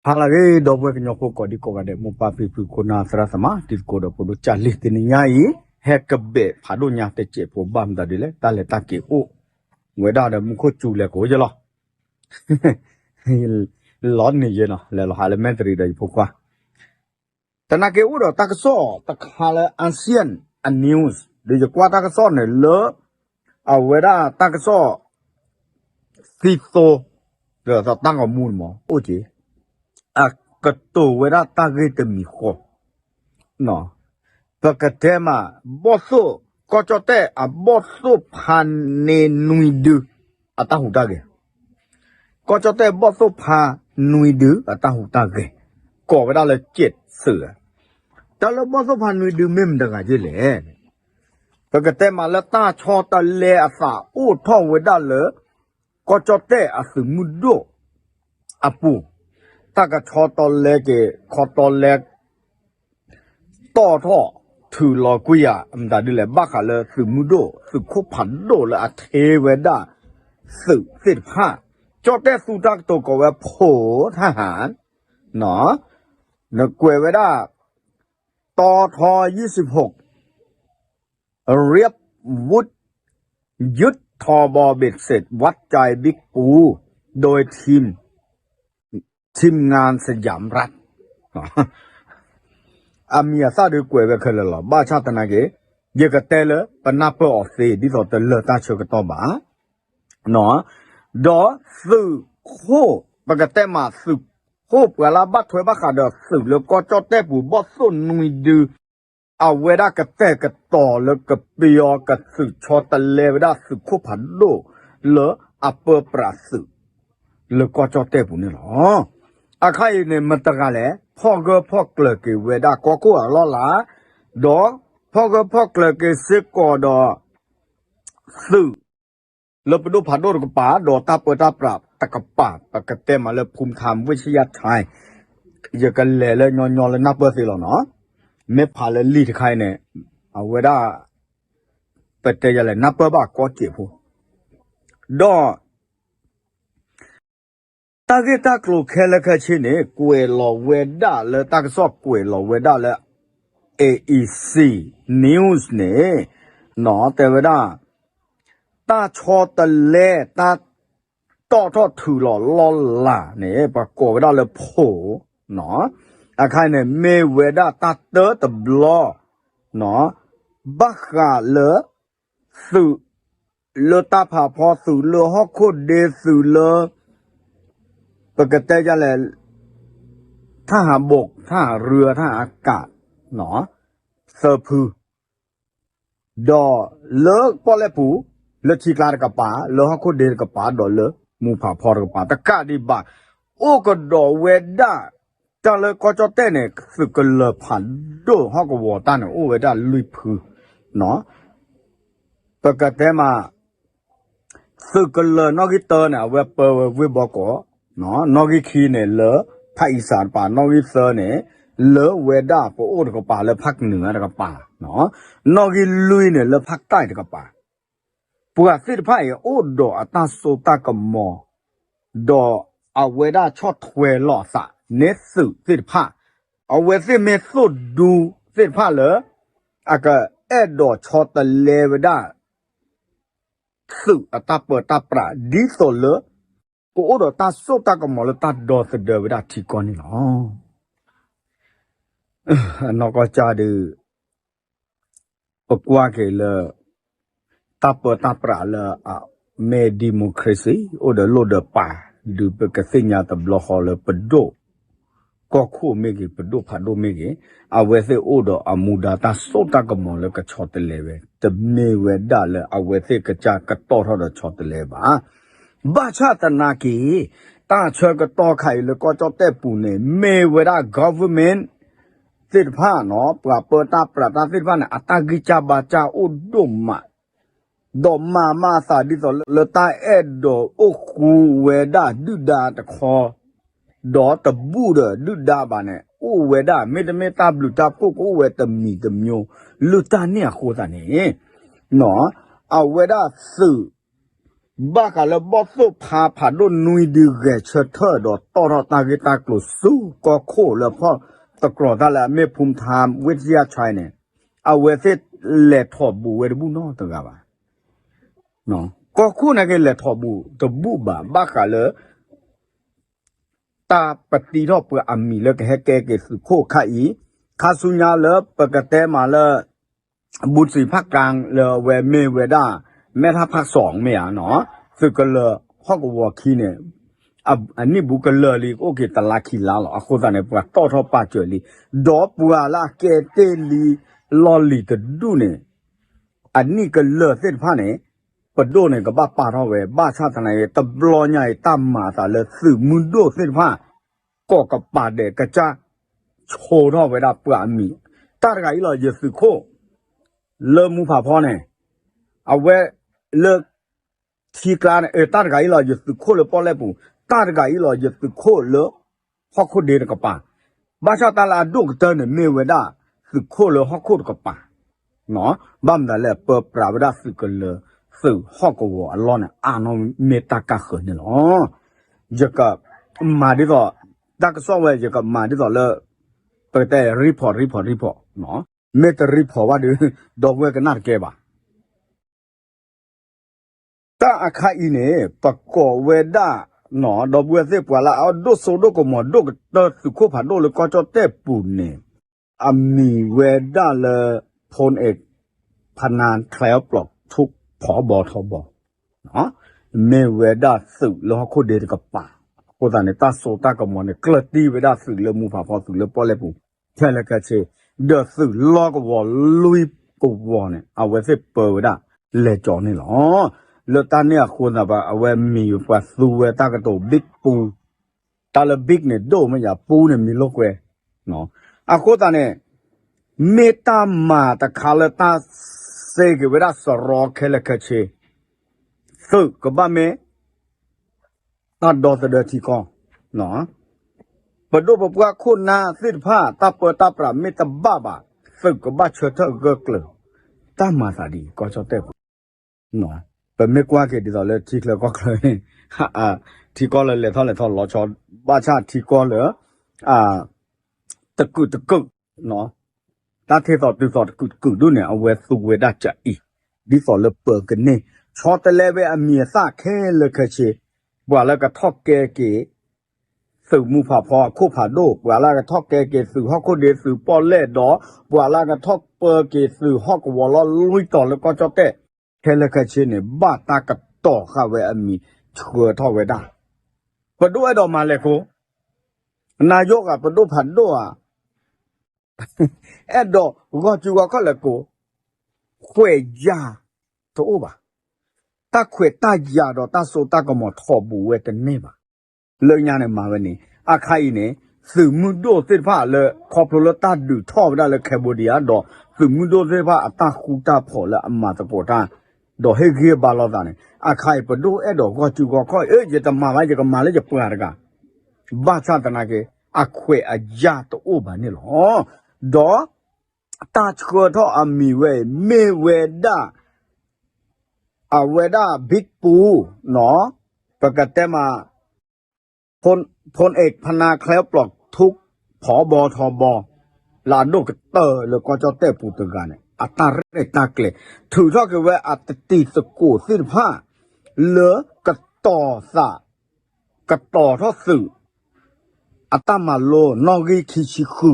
ဟါလၢအဂ့ၤ ဒီပုၢ်ဝဲၢ်ကညီဖိကိးဒံကိးဂၤဒဲး မိၢ်ပၢ်ဖံဖု ခိၣ်နၢ်သရၣ်သမါ တံၤသကိးဒီးဖိဒိၣ်ကၢ်လံၢ် တနံၤညါအံၤ ဟဲကဘဲးဖးဒိၣ်ညါတစဲးဖိ ဘၣ်မတၤဒ်လဲၣ် တၢ်လဲၤတၢ်က့ၤအိၣ် ဝဲဒၣ်ဒီးမူခိၣ်စူၤလဲၤကိးယဲလီၤ လီၤန့ၢ်ယဲနီၤ လဲၤလီၤဟးလၢမဲၣ်တရံးဒီးယဖိခွါ သနာ်က့အိၣ်ဒီးတၢ်ကစီၣ်တခါလၢ ASEAN အ news ဒီးယကွၢ်တၢ်ကစီၣ်န့ၣ်လၢ အဝဲဒၣ်တၢ်ကစီၣ် သံသိ ဒီးတၢ်ဂီၤမူန့ၣ်မ့ၢ် အိၣ်က့ၤ အကတိၤဝဲဒၣ်တၢ်ဂ့ၢ်တမံၤဃီ ပကတဲမး ဘီၣ်သိၣ် ကီၢ်ကၠီၣ်တဲၣ်အဘီၣ်သိၣ်ဖါန့ၢ်နွံဒု အတၢ်ဟူးတၢ်ဂဲၤ ကီၢ်ကၠီၣ်တဲၣ်ဘီၣ်သိၣ်ဖါနွံဒု အတၢ်ဟူးတၢ်ဂဲၤ ကိးဝဲဒၣ်လၢ ကၠ့ၣ်သုး တၢ်လၢဘီၣ်သိၣ်ဖါနွံဒုမ့ၢ်မတၤတဂၤယဲလဲၣ် ပကတဲမးလၢတၢ်ဆီတလဲအသးအိၣ်ထီၣ်ဝဲဒၣ်လၢ ကီၢ်ကၠီၣ်တဲၣ်အသုးမုၢ်ဒိၣ်အပူၤ တၢ်ကဆီတလဲက့ၤ ခီတလဲ တီၣ်ထီၣ်ထုးလီၤကွံာ်ယၤ မတၤဒ်လဲၣ် ဘၣ်ဃးလၢသုးမုၢ်ဒိၣ် သုးခိၣ်ဖးဒိၣ်လၢအထ့ဝဲဒၣ် သုးသ့ၣ်တဖၣ် ကၠီၣ်တဲၣ်သူတၢ်ကတိၤကိးဝဲ ဖိထၣ်ဟၣ် နကွဲးဝဲဒၣ် တီထီ ယံၣ်စံးဖိ เรียบวุฒิ ยึด ทบ เบ็ดเสร็จ วัดใจบิ๊กปู โดยทีม ทีมงานสยามรัฐ အမံၤအသၣ်ဒုးကွဲးဝဲခဲလၢာ်လီၤ. ဘၣ်ဆၣ်သနာ်က့ ယကတဲလၢပနၢ်ပၢၢ်အီၤသ့ ဒ်သိးတလၢတၢ်ဆၢကတီၢ်ဘၣ် ဒီးသုးခိၣ် ပကတဲမးသုးခိၣ်ပှၤလၢဘၣ်ထွဲဘၣ်ဃးဒီးသုးလၢကီၢ်ကၠီၣ်တဲၣ်ပူၤ ဘီၣ်သိၣ်နွံဒု အဝဲဒၣ်ကတဲာ်ကတီၤလၢကပယီၤကသုးဆီတလဲဝဲဒၣ်သုးခိၣ်ဖးဒိၣ်လၢအပၢပြးသုး လၢကီၢ်ကၠီၣ်တဲၣ်ပူၤန့ၣ်လီၤ. အခါအံၤန့ၣ် မတၤတဂၤလဲၣ် ဖီၣ်ဂၢၢ်ဖီၣ်ကျၢၤက့ၤဝဲဒၣ်ကီၢ်ခိၣ်အလီၢ်လၤ ဒီးဖီၣ်ဂၢၢ်ဖီၣ်ကျၢၤက့ၤစ့ၢ်ကီးဒီး သုး လၢပဒိၣ်ဖးဒိၣ်တကပၤ ဒီးတၢ်ပၢတၢ်ပြးတကပၤ ပကတဲမးလၢ ภูมิธรรม เวชยชัย ယကလဲၤလၢညီညီလၢနၢ်ပၢၢ်သ့လီၤနီၤ. မ့ၢ်ဖးလၢလံာ်တခါအံၤန့ၣ် အဝဲဒၣ် ပတဲယလဲၣ် နၢ်ပၢၢ်ဘၣ်ကီၢ်စဲးဖိ ဒီး တၢ်ဂ့ၢ်တၢ်ကျိၤခဲလၢာ်ခဲဆ့န့ၣ် ကွဲးလီၤဝဲဒၣ်လၢတၢ်ကစီၣ်ကွဲးလီၤဝဲဒၣ်လၢ A E C News န့ၣ် တဲဝဲဒၣ် တၢ်ဆီတလဲ တၢ်တီၣ်ထီၣ်ထုးလီၤလီၢ်လၤန့ၣ် ပှၤကိးဝဲဒၣ်လၢ ဖိ အခါန့ၣ် မ့ၢ်ဝဲဒၣ်တၢ်တၢတဘျီ ဘၣ်ဃးလၢ သုး လၢတၢ်ဖးဖီ သုးလၢဟီၣ်ခိၣ်ဒ့ သုးလၢ ပကတဲယလဲၣ် ထၣ်ဟးဘိး ထၣ်ဟးရူ ထၣ်ဟးအကး သၢဖု ဒီးလၢပီၣ်လဲၣ်ပူၤ လၢထံကျါတကပၤ လၢဟီၣ်ခိၣ်ဒ့တကပၤ ဒီးလၢမူးဖးဖီတကပၤ တကးဒံးဘၣ် အိၣ်ကဒီးဝဲဒၣ် တၢ်လၢကီၢ်ကၠီၣ်တဲၣ်န့ၣ် သုးကလၢၤဖးဒိၣ်ဟီၣ်ကဝီၤတၢ်န့ၣ် အိၣ်ဝဲဒၣ်လွံၢ်ဖု ပကတဲမး သုးကလၢၤနီၣ်ဂံၢ်တၢန့ၣ် အဝဲပၢဝဲဝ့ၢ်ဘီကီး, နီၣ်ဂံၢ်ခံန့ၣ်လၢ ဖၣ်အံသးတကပၤ, နီၣ်ဂံၢ်သၢန့ၣ် လၢဝဲဒၣ်ပအိၣ်တကပၤလၢဖၣ်ကနူၤတကပၤ, နီၣ်ဂံၢ်လွံၢ်န့ၣ်လၢဖၣ်တၢ်တကပၤ, ပှၤသ့ၣ်တဖၣ်အံၤအိၣ်ဒီးအတၢ်စိတၢ်ကမီၤ, ဒီးအဝဲဒၣ်ဆီၣ်ထွဲလီၤအသးန့ၢ်သုးသ့ၣ်တဖၣ်, အဝဲသ့ၣ်မ့ၢ်သိၣ်ဒူသ့ၣ်တဖၣ်လၢ အကအဲၣ်ဒိးဆီတလဲဝဲဒၣ် သုးအတၢ်ပၢတၢ်ပြး ဒ်သိးလၢ ကအိၣ်ဒီးတၢ်စိတၢ်ကမီၤလၢတၢ်ဒီသဒၢဝဲဒၣ်ထံကီၢ်န့ၣ်လီၤ. အနီၢ်ကီၢ်ကၢ်ဒုး ပကွၢ်က့ၤလၢ တၢ်ပၢတၢ်ပြးလၢအ မ့ၢ် democracy အိၣ်ဒီးလိၣ်ဒီးပၢ် ဒုးပကသ့ၣ်ညါတဘျီဃီလၢပဒိၣ် ကီၢ်ခိၣ်မ့ၢ်ဂ့ၤ ပဒိၣ်ဖးဒိၣ်မ့ၢ်ဂ့ၤ အဝဲသ့ၣ်အိၣ်ဒီးအမူဒါတၢ်စိတၢ်ကမီၤလၢကဆီတလဲဝဲ တမ့ၢ်ဝဲဒၣ်လၢအဝဲသ့ၣ်ကစၢ်ကတီၢ်ထီၣ်ဒီးဆီတလဲဘၣ်. ဘၣ်ဆၣ်သနာ်က့ တၢ်ဆၢကတီၢ်ခါအံၤလၢကီၢ်ကၠီၣ်တဲၣ်ပူၤန့ၣ် မ့ၢ်ဝဲဒၣ် government သ့ၣ်တဖၣ်နီၤ ပှၤပၢတၢ်ပြးတၢ်သ့ၣ်တဖၣ်န့ၣ် အတၢ်ဂံၢ်စၢ်ဘါစၢ်အိၣ်ဒိၣ်မး ဒီးမၤမၤအသးဒ်သိးလၢတၢ်အဲၣ်ဒိးအိၣ်ဃူဝဲဒၣ်ဒုၣ်ဒါတခီ, ဒီးတဘူၣ်ဒီးဒုၣ်ဒါဘၣ်န့ၣ် အိၣ်ဝဲဒၣ် မ့တမ့ၢ်တၢ်ဘျုးတၢ်ဖှိၣ်ကအိၣ်ဝဲတမံၤတမျိုး လၢတၢ်န့ၣ်အဃိသတးန့ၣ် အဝဲဒၣ်သုး ဘၣ်ဃးလၢဘီၣ်သိၣ်ဖါဖးဒိၣ်နွံဒုဂဲၤဆၢထၢၣ်ဒီးတီၣ်ထီၣ်တၢ်ဂ့ၢ်တၢ်ကျိၤဆူကီၢ်ခိၣ်လၢဖီၣ်တကြၢးတၢ်လၢအမ့ၢ်ဖူမထါဝ့ၢ်ထံယၣ်ဆဲန့ၣ်, အဝဲသ့ၣ်လဲၤထီၣ်ဘူးဝဲတဘူၣ်နီတဂၤဘၣ်. ကီၢ်ခိၣ်န့ၣ်က့ၤလဲၤထီၣ်ဘူးတဘူၣ်ဘၣ် ဘၣ်ဃးလၢ တၢ်ပတံထီၣ်ပှၤအမံၤလၢကဟဲကဲက့ၤသုးခိၣ်ခါအံၤ, ခါဆူညါလၢပကတဲမးလၢ ဘူးစံးဖးကါလၢအဝဲမ့ၢ်ဝဲဒၣ် မဲထၣ်ဖးစီၣ်မ့ၢ်ဧါနီၤ, သုးကလၢၤဟီၣ်ကဝီၤခံန့ၣ် အနံၣ်ဘူးကလၢာ်လံ ကအိၣ်က့ၤတလါခံလါလီၤ. အဃိသတးန့ၣ် ပှၤတီၣ်ထီၣ်ပာ်စၢၤလံ, ဒီးပှၤလၢအကဲတ့ၢ်လံလီၢ်လံၤတဒူၣ်န့ၣ် အနံၣ်ကလၢာ်သ့ၣ်တဖၣ်န့ၣ် ပဒိၣ်န့ၣ်ကဘၣ်ပာ်ထီၣ်ဝဲ ဘၣ်ဆၣ်သနာ်က့ တဘျီညါအံၤ တၢ်မၤအသးလၢသုးမုၢ်ဒိၣ်သ့ၣ်တဖၣ် ကိးကပၤဒဲးကစၢ် ဆိထီၣ်ဝဲဒၣ်ပှၤအမံၤ, တၢ်တဂၤအံၤလီၤ ယသုးခိၣ် လၢမူဖးဖီန့ၣ် အဝဲလၢ ထံကျါန့ၣ် တၢ်တဂၤအံၤလီၤ ယသုးခိၣ်လၢပီၣ်လဲၣ်ပူၤ, တၢ်တဂၤအံၤလီၤ ယသုးခိၣ်လၢဟီၣ်ခိၣ်ဒ့တကပၤ, ဘၣ်ဆၣ်တၢ်လၢအဒိၣ်ကတၢၢ်န့ၣ် မ့ၢ်ဝဲဒၣ် သုးခိၣ်လၢဟီၣ်ခိၣ်တကပၤ, ဘၣ်မတၤလဲၣ် ပၢပြးဝဲဒၣ်သုးကလၢၤ သုးဟီၣ်ကဝီၤအလီၢ်န့ၣ် အါနီၢ်မ့ၢ်တၢ်ကါဃၢၤန့ၣ်လီၤ. ယကမၤဒ်သိး တၢ်ကစီၣ်ဝဲ ယကမၤဒ်သိးလၢ ပကတဲ report report report မ့ၢ်တ report ဘၣ်ဒီး ဒီပုၢ်ဝဲၢ်ကနၣ်တကဲဘၣ်. တၢ်အခါအံၤန့ၣ် ပကိးဝဲဒၣ် ဒီပုၢ်ဝဲၢ်သ့ၣ်ပှၤလၢအဒိၣ်စိဒိၣ်ကမီၤဒိၣ်ကတၢၢ်သုးခိၣ်ဖးဒိၣ်လၢကီၢ်ကၠီၣ်တဲၣ်ပူၤန့ၣ် အမံၤဝဲဒၣ်လၢ ဖိန့ၣ် ဖနါချဲပျီၣ်ထူၣ်ဖီဘီထီဘီ မ့ၢ်ဝဲဒၣ်သုးလၢဟီၣ်ခိၣ်ဒ့တကပၤ, အဃိသတးန့ၣ် တၢ်စိတၢ်ကမီၤန့ၣ် ကျၢၢ်တံၢ်ဝဲဒၣ်သုးလၢမူဖးဖီ သုးလၢပီၣ်လဲၣ်ပူၤ ခဲလၢာ်ခဲဆ့, ဒီးသုးလီၢ်ကဝီၤလွံၢ်ကဝီၤန့ၣ် အဝဲသ့ၣ်ပၢဝဲဒၣ်လဲၤကၠီန့ၣ်လီၤ. လၢတၢ်န့ၣ်အဃိသတး အဝဲမံၤပှၤသူဝဲတၢ်ကတိၤ big ပူ, တၢ်လၢ big န့ၣ် ဒိၣ်မ့ၢ်ယၤ ပူန့ၣ်မံၤလိာ်ကွဲ, အဃိသတးန့ၣ် မ့ၢ်တၢ်မၤတခါလၢတၢ်စ့က့ၤဝဲဒၣ်စရီခဲလၢာ်ခဲဆ့, သုးကဘၣ်မ့ၢ် တၢ်ဒီသဒၢထံကီၢ်, ပဒိၣ်ပပှၢ်ခိၣ်နၢ်သ့ၣ်တဖၣ် တၢ်ပၢတၢ်ပြးမ့ၢ်တဘၣ်ဘၣ် သုးကဘၣ်ဆၢထၢၣ်ဂၢၢ်ကျၢၤ, တၢ်မၤသးဒ်အံၤ ကီၢ်ကၠီၣ်တဲၣ်ပူၤ, ပမ့ၢ်ကွၢ်က့ၤဒ်သိးလၢထံချၢကီၢ်ချၢန့ၣ် ထံကီၢ်လၢလဲၤထီၣ်လဲၤထီလီၤဆီ ဘၣ်ဆၣ်ထံကီၢ်လၢ တကုာ်တကုာ် တၢ်ထဲသိးတုၤသိးတကုာ်တကုာ်ဒိၣ်န့ၣ် အဝဲသူဝဲဒၣ်ကအံၤ, ဒ်သိးလၢပၢၤကန့ၢ် ဆီတလဲဝဲအမံၤအသၣ်ခဲလၢာ်ခဲဆ့, ပှၤလၢကထီၣ်ကဲက့ၤ သုးမူဖးဖီအခိၣ်ဖးဒိၣ်, ပှၤလၢကထီၣ်ကဲက့ၤသုးဟီၣ်ခိၣ်ဒ့သုးပီၣ်လဲၣ်ဒီး ပှၤလၢကထီၣ်ပၢက့ၤသုးဟီၣ်ကဝီၤလီၢ်လွံၢ်တီၤလၢကီၢ်ကၠီၣ်တဲၣ် ခဲလၢာ်ခဲဆ့န့ၣ် ဘၣ်တၢ်ကတီၤဃာ်ဝဲအမံၤဆှၢထီၣ်ဝဲဒၣ်, ပဒိၣ်အဲၣ်ဒိးမၤလဲၤကိး နၤယိၣ်ဂၤပဒိၣ်ဖးဒိၣ်ဧါ အဲၣ်ဒိးဂီၢ်စုဂီၢ်ခီၣ်လဲၤကိး, ခွဲးယာ်တအိၣ်ဘၣ်, တၢ်ခွဲးတၢ်ယာ်ဒီးတၢ်စိတၢ်ကမီၤထီၣ်ဘူးဝဲတန့ၢ်ဘၣ်, လၢညါန့ၣ်မၤဝဲန့ၣ် အခါအံၤန့ၣ် သုးမုၢ်ဒိၣ်သ့ၣ်တဖၣ်လၢ ခီဖျိလၢတၢ်ဒုးထီၣ်ဝဲဒၣ်လၢ Cambodia ဒီး သုးမုၢ်ဒိၣ်သ့ၣ်တဖၣ်အတၢ်ဃူတၢ်ဖိးလၢအမၤသကိးတၢ် ဒီးဟ့ၣ်ဂံၢ်ဘါလိာ်သးန့ၣ် အခါအံၤပဒိၣ်အဲၣ်ဒိးဂီၢ်စုဂီၢ်ခီၣ် အၢ ယတမၤဘၣ် ယကမၤလၢယပှၤတဂၤ ဘၣ်ဆၣ်သနာ်က့ အခွဲးအယာ်တအိၣ်ဘၣ်န့ၣ်လီၤ. ဒီးတၢ်ဆှၢထီၣ်အမံၤဝဲအံၤ မ့ၢ်ဝဲဒၣ် အဝဲဒၣ် big ပူၤ ပကတဲမး ဖိန့ၣ် ဖနါချဲပျီၣ်ထူၣ်ဖီဘီထီဘီ လၢအဒိၣ်ကတၢၢ်လၢကီၢ်ကၠီၣ်တဲၣ်ပူၤတဂၤန့ၣ် အတၢ်ရဲၣ်တၢ်ကျဲၤ ထုးထီၣ်က့ၤဝဲအတံၤသကိးသ့ၣ်တဖၣ် လၢကတီၤသး ကတီၤထီၣ်သုး အတၢ်မၤလိနီၣ်ဂံၢ်ခံဆံဃု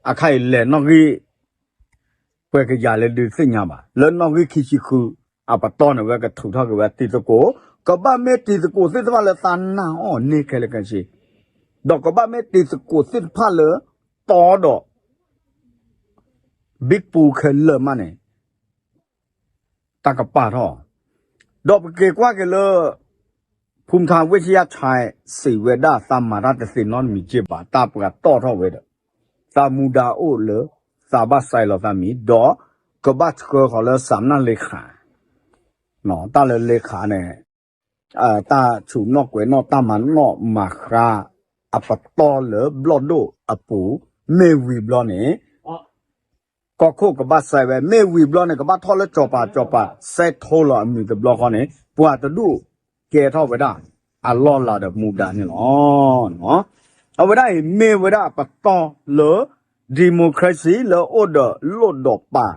အခါအံၤလဲၤနီၣ်ဂံၢ် ပှဲၤကယၤလၢဒုးသ့ၣ်ညါဘၣ် လၢနီၣ်ဂံၢ်ခံဆံဃု အပတီၢ်န့ၣ် ဝဲကထုးထီၣ်က့ၤဝဲတံၤသကိး ကဘၣ်မ့ၢ်တံၤသကိးသ့ၣ်တဖၣ်လၢသးနာ်အီၤန့ၣ်ခဲလၢာ်ခဲဆ့ ဒီးကဘၣ်မ့ၢ်တံၤသကိးသ့ၣ်တဖၣ်လၢ တီဒီး big ပူၤခဲလၢာ်မးန့ၣ် တၢ်ကပာ်ထီၣ် ဒီးပက့ၤကွၢ်က့ၤလၢ ဖူမထါဝ့ၢ်ဆံယၣ်ဆဲ စံးဝဲဒၣ်သးမၤတၢ်တသ့နီတမံၤက့ဘၣ် တၢ်ပှၤတီၣ်ထီၣ်ဝဲဒီး သးမူဒါအိၣ်လၢ သးဘၣ်စဲးလီၤသးမံၤ ဒီးကဘၣ်ဆှၢဃီၤလၢစးမနၢ်လ့ခး တၢ်လၢလ့ခးန့ၣ် တၢ်ဆူးနီၣ်ကွဲးနီၣ်တၢ်မၤနီၣ်မၤဃါ အပတီၢ်လၢဘျီၣ်ဒိၣ်အပူၤ မ့ၢ်ဝံၤဘျီန့ၣ် ကီၢ်ခိၣ်ကဘၣ်စဲးဝဲ မ့ၢ်ဝံၤဘျီန့ၣ် ကဘၣ်ထီၣ်လၢစီၤပၤ စီၤပၤစဲးထိလီၤအမံၤတဘျီဃီန့ၣ် ပှၤတဒူၣ် ကဲထီၣ်ဝဲဒၣ် အလီၢ်လၤဒီးမူဒါန့ၣ်လီၤ. အဝဲဒၣ်အံၤမ့ၢ်ဝဲဒၣ်ပတီၢ်လၢ democracy လၢအိၣ်ဒီးလိၣ်ဒီးပၢ်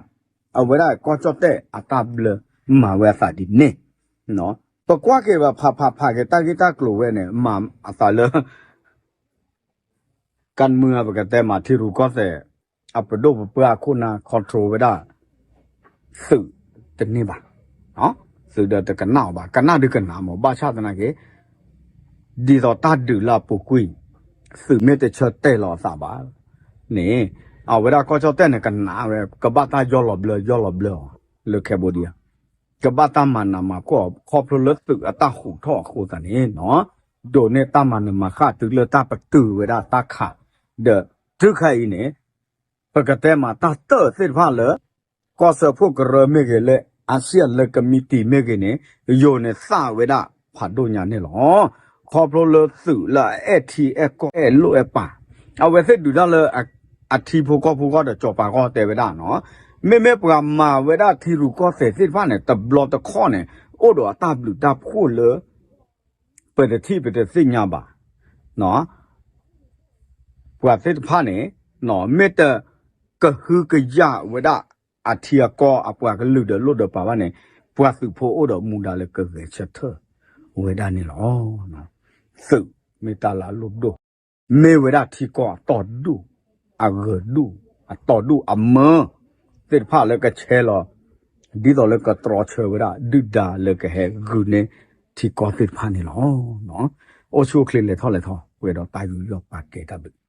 အဝဲဒၣ်ကီၢ်ကၠီၣ်တဲၣ်အတၢ်ဘျၢမၤဝဲအသးဒ်န့ၣ်, ပကွၢ်က့ၤဘၣ်ဖးဖးဖးက့ၤတၢ်ဂ့ၢ်တၢ်ကျိၤဝဲန့ၣ် မၤအသးလၢ ကမုၢ်ပကတဲမး ထံရူၢ်ကီၢ်သဲး အပဒိၣ်ပပှၢ်အခိၣ်နၢ် control ဝဲဒၣ် သုးတန့ၢ်ဘၣ်, သုးဒီးတကနၣ်အီၤဘၣ်, ကနၣ်ဒုးကနၣ်မး ဘၣ်ဆၣ်သနာ်က့ ဒ်သိးတၢ်ဒုးလၢအပူၤကွံာ် သုးမ့ၢ်တဆၢတဲာ်လီၤအသးဘၣ်န့ၣ် အဝဲဒၣ်ကီၢ်ကၠီၣ်တဲၣ်န့ၣ် ကနၣ်ဝဲ ကဘၣ်တၢ်ယီၢ်လီၤဘျၢ ယီၢ်လီၤဘျၢအီၤ လၢ Cambodia ကဘၣ်တၢ်မၤနးမၤဖှီၣ်အီၤ ခီဖျိလၢသုးအတၢ်ဟူးထီၣ်အဃိသတးန့ၣ် ဒိးန့ၢ်တၢ်မၤနၢၤမၤဃၣ်တုၤလၢတၢ်ပတုာ်ဝဲဒၣ်တၢ်ခး, ဒီးတုၤခဲအံၤန့ၣ် ပကတဲမးတၢ်တၢၢ်သ့ၣ်တဖၣ်လၢ ကီၢ်စၢဖှိၣ်ကရၢမ့ၢ်ဂ့ၤ လၢ ASEAN လၢ committee မ့ၢ်ဂ့ၤန့ၣ် ယိၤန့ၣ်သၣ်ဝဲဒၣ်ဖးဒိၣ်ညါန့ၣ်လီၤ. ခီဖျိလၢသုးလၢအအဲၣ်ထံအဲၣ်ကီၢ်အဲၣ်လိၣ်အဲၣ်ပၢ် အဝဲသ့ၣ်ဒုးတၢ်လၢ အထံဖိကီၢ်ဖိဂီၢ်ဒီး ကၠီၤပၤဂီၢ်တဲဝဲဒၣ်နီၤ, မ့မ့ၢ်ပှၤမၤဝဲဒၣ်ထံရူၢ်ကီၢ်သဲးသ့ၣ်တဖၣ်န့ၣ် တဘျီတခီၣ်န့ၣ် အိၣ်ဒီးအတၢ်ဘျုးတၢ်ဖှိၣ်လၢ ပတထံၣ်ပတသ့ၣ်ညါဘၣ် ပှၤသ့ၣ်တဖၣ်န့ၣ် မ့ၢ်တကဟုကယာ်ဝဲဒၣ်အထံအကီၢ်အပှၤကလုာ်ဒီးလိၣ်ဒီးပၢ်ဘၣ်န့ၣ် ပှၤသုးဖိအိၣ်ဒီးမူဒါလၢကဂဲၤဆၢထၢၣ်ဝဲဒၣ်န့ၣ်လီၤ. သုးမ့ၢ်တၢ်လၢအလိၣ်ဒိၣ်, မ့ၢ်ဝဲဒၣ်ထံကီၢ်အတီၢ်ဒူၣ်, အဂၢၤဒူၣ်, အတီၢ်ဒူၣ်အမၢ သ့ၣ်တဖၣ်လၢကဆဲးလီၤ ဒ်သိးလၢကတြီဆၢဝဲဒၣ် ဒုၣ်ဒါလၢကဟဲဂုာ်န့ၢ်ထံကီၢ်သ့ၣ်တဖၣ်န့ၣ်လီၤ. အိၣ်ဆူၣ်အိၣ်ချ့လဲၤထီၣ်လဲၤထီ ပှဲၤဒီးတၢ်ယူးယီၣ်ပာ်ကဲတၢ်ဘျုး